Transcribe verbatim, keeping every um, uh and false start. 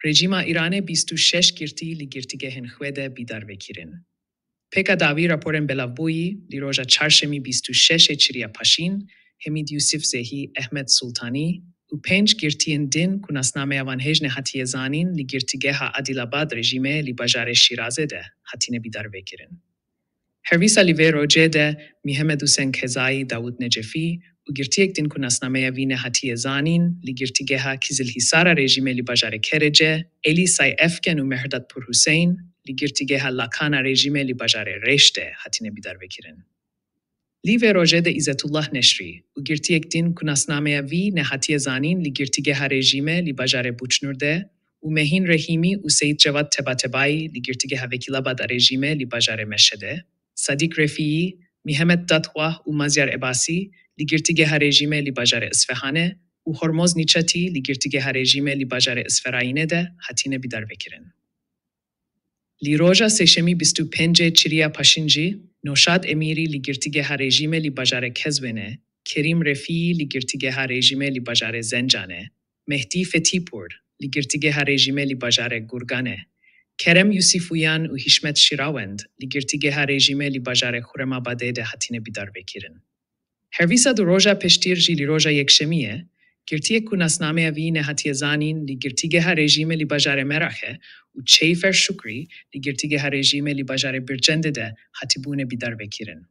Rejîma Îranê bîst û şeş girtî li girtîgehên xwe de bîdar vekirin. Pêka dawî raporên belavbûyî li roja çarşemî bîst û şeş ê çiriya paşîn, Hemîd Yûsif Zehî, Ehmed Sultanî û pênc girtiyên din ku nasnameya wan hêj nehatiye zanîn li girtîgeha Adîlabad rejîmê li bajarê Şîrazê de hatine bîdar vekirin. Hervîsa li vê rojê de Mihemed Husên Kezayî, Dawud Necefî û girtiyek din ku nasnameya wî nehatiye zanîn li girtîgeha Kizilhîsara rejîmê li bajarê Kerece, Elî Say Efken û Mehrdad Pur Husên li girtîgeha Lakana rejîmê li bajarê Rêş de hatine bîdarvekirin. Li vê rojê de Îzetullah Neşrî û girtiyek din ku nasnameya wî nehatiye zanîn li girtîgeha rejîmê li bajarê Buçnur de û Mehîn Rehîmî û Seyîd Cevat Tebatebayî li girtîgeha Vekîlabad a rejîmê li bajarê Meşedê, Sadîk Refîyî, Mihemed Datwah û Mazyar Ebasî li girtîgeha rejîmê li bajarê Isfehanê û Hormoz Nîçatî li girtîgeha rejîmê li bajarê Isferayînê de hatine bîdarvekirin. Li roja sêşemî bîst û pêncê çiriya paşîn jî Noşad Emîrî li girtîgeha rejîmê li bajarê Kezwênê, Kerîm Refîyî li girtîgeha rejîmê li bajarê Zencanê, Mehdî Fetîpur li girtîgeha rejîmê li bajarê Gurganê, Kerem Yusîfuyan û Hîşmet Şîrawend li girtîgeha rejîmê li bajarê Xuremabadê de hatine bîdarvekirin. Hervîsa du roja pêştir jî li roja yekşemiyê, girtiyek ku nasnameya wî nehatiye zanîn li girtîgeha rejîmê li bajarê Meraxê û Çeyfer Şukrî li girtîgeha rejîmê li bajarê Bircendê de hatibûne bîdarvekirin.